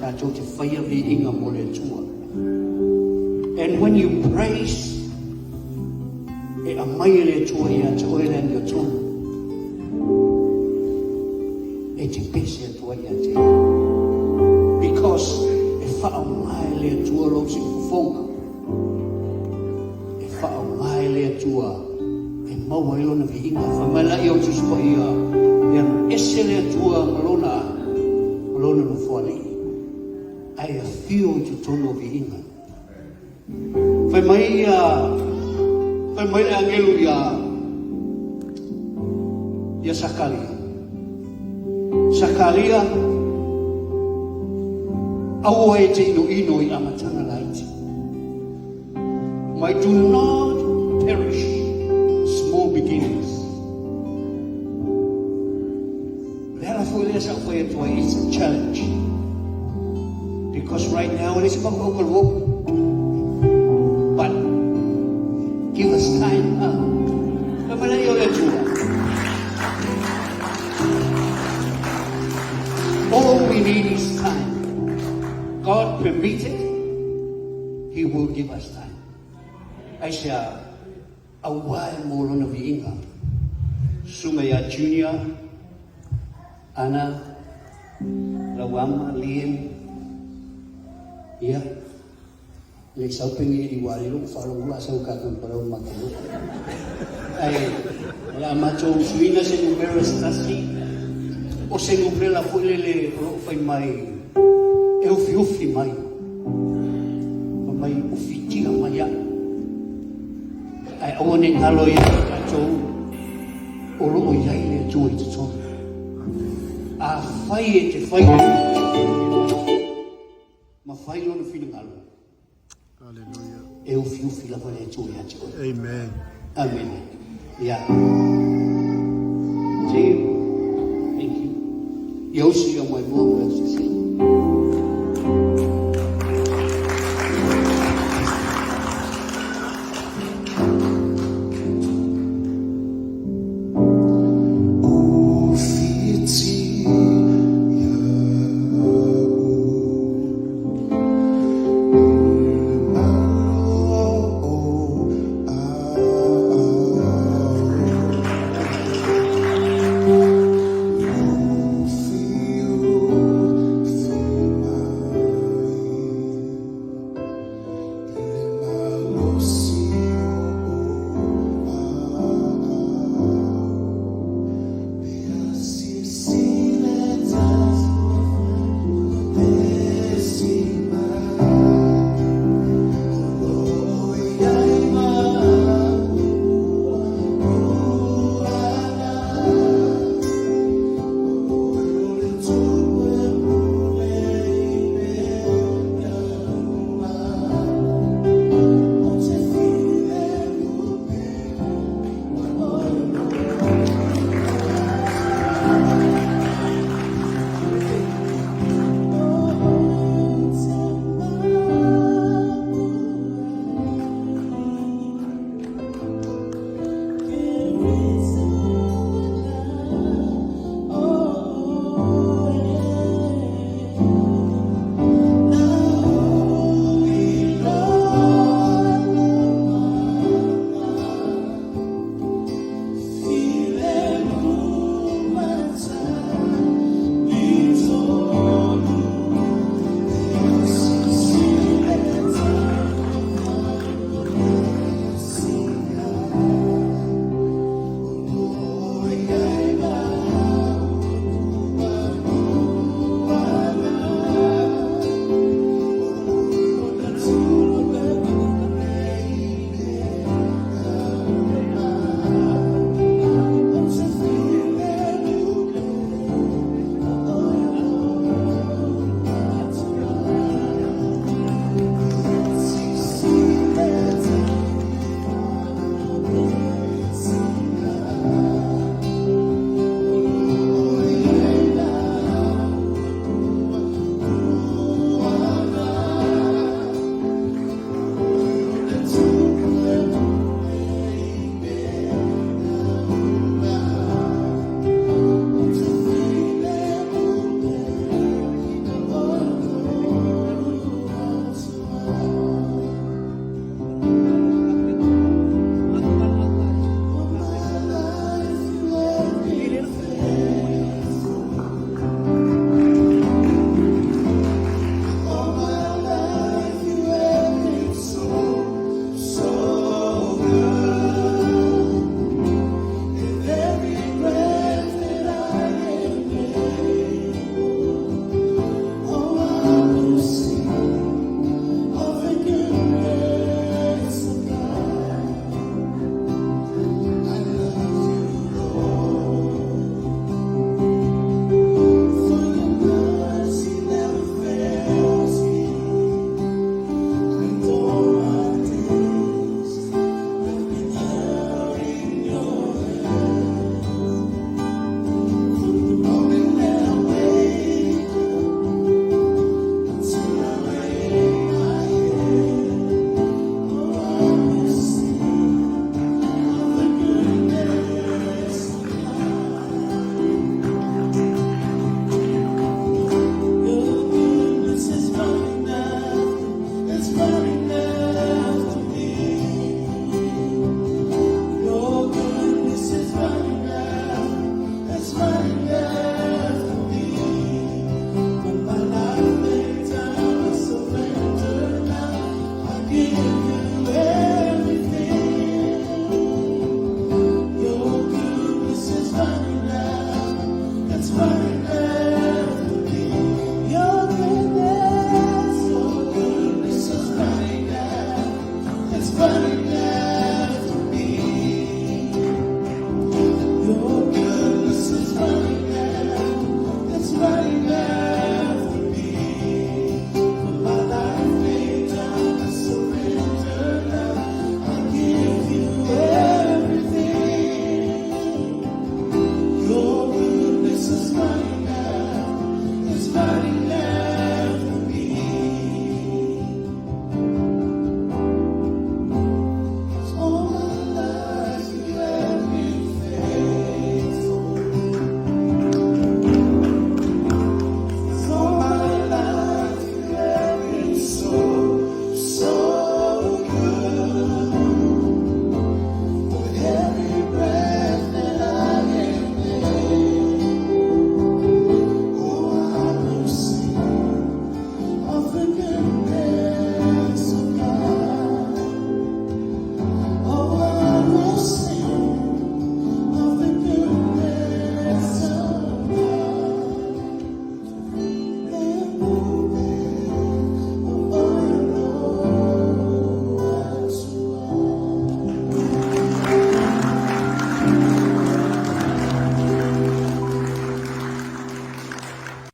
Tatou te faia viiga mo le Atua. And when you praise, e aumai e le Atua ia te oe le amiotonu e te pese atu ai ia te Ia. Because e faaaoga e le Atua lou siufofoga, e faaaoga e le Atua e maua ai lona viiga. Fai mai laia o Tusi Paia, e alu ese le Atua ma lona nofoalii, ae afio i totonu o viiga. Fai mai le agelu ia Sakaria, "Sakaria, aua e te inoino i amataga laiti." My do not perish small beginnings. Le ala foi lea sa ou fai atu ai, it's a challenge. Because right now, it is about local work. But give us time. Huh? Fai mai o le Atua. All we need is time. God permitted, He will give us time. Aisea? Aua e mo lona viiga. Susuga ia Junior, Ana, Lauama, Liam, ia, le sau pengi i wari lo whalo ula sau ka kan parau makelo. Ai, o le a matou suiga se numera se tasi, o se numera foi lele o loo fai mai, e ufiufi mai. Fai mai ufitia mai au. Ae aua ne i galo ia i tatou o loo i ai le Atua i totonu. A fai e te fai ma fai lona finagalo, Hallelujah. e ufiufi lava le Atua ia te oe. Amen. Amen. Yeah. See you. Thank you. Ia usu ia mai mua mo se.